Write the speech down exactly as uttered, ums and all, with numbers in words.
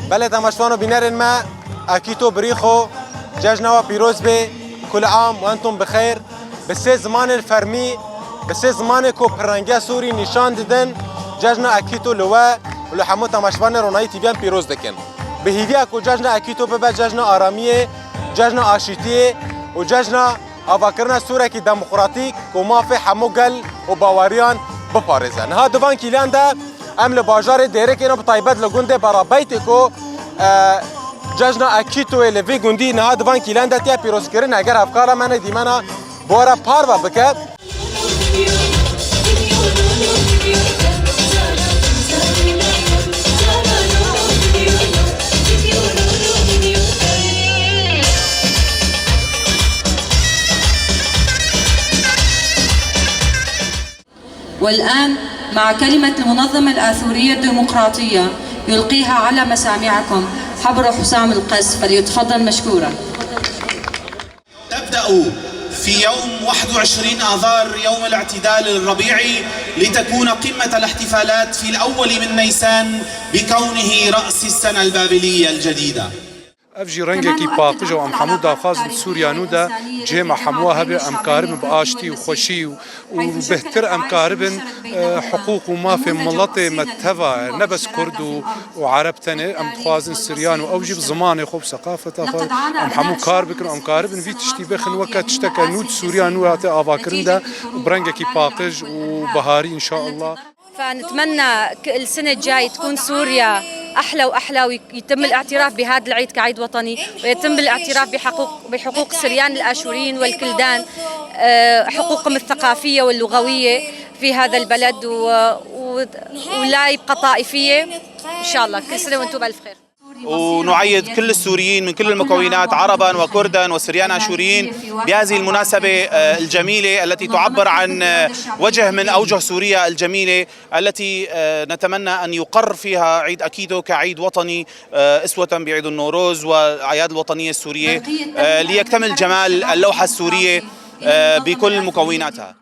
Belê temaşevan û bînerên me, Akîto birî xwe, cejna we pîroz bê, kul am we entum bi xeyr. Bi sê zimanên fermî, bi sê zimanê ku pirrengiya Sûrî nîşan didin, cejna Akîto li we û li hemû temaşevanên Ronahî T V'yan pîroz dikin. Bi hîviya ku cejna Akîto bibe cejna aramiyê, cejna aşîtiyê û cejna avakirina Sûrekî demokratîk ku mafê hemû gel û baweriyan biparêze. Niha di van kîlan de em li bajarê Dêrikê ne, bi taybet li gundê Berabeytê ku, e, cejna Ekîtoyê li vî gundî niha di van kîlan de tiya pîrozkirin, eger hevkara me ne dîmena bi we re parve bike. والآن مع كلمة المنظمة الآثورية الديمقراطية يلقيها على مسامعكم حبر حسام القس، فليتفضل مشكورا. تبدأ في يوم واحد وعشرين آذار، يوم الاعتدال الربيعي، لتكون قمة الاحتفالات في الأول من نيسان بكونه رأس السنة البابلية الجديدة. Ev jî rengekî paqij e û em hemû daxwazin Sûriya nû de cihê me hemû hebe, em karibin bi aştî û xweşî û, û bêhtir em karibin, e, hiqûq û mafê miletê me teva, ne bes Kurd û, û Ereb tenê. Em dixwazin Siryan û ew jî bi zimanê xwe, bi seqafeta xwe, em hemû kar bikin û em karibin vî tiştî bixin weke tişteke nû di Sûriya nû hate avakirin de, bi rengekî paqij û biharî înşaallah. فنتمنى ك-، السنة الجاي تكون سوريا أحلى وأحلى، ويتم الاعتراف بهذا العيد كعيد وطني، ويتم الاعتراف بحقوق، بحقوق السريان الآشوريين والكلدان، آه، حقوقهم الثقافية واللغوية في هذا البلد، و-، و-، ولا يبقى طائفية. إن شاء الله. كل سنة وأنتم بألف خير. ونعيد كل السوريين من كل المكونات، عربا وكردا وسريان آشوريين، بهذه المناسبة، آه، الجميلة التي تعبر عن، آه، وجه من أوجه سوريا الجميلة، التي، آه، نتمنى أن يقر فيها عيد أكيتو كعيد وطني، آه، أسوة بعيد النوروز والأعياد الوطنية السورية، آه، ليكتمل جمال اللوحة السورية، آه، بكل مكوناتها.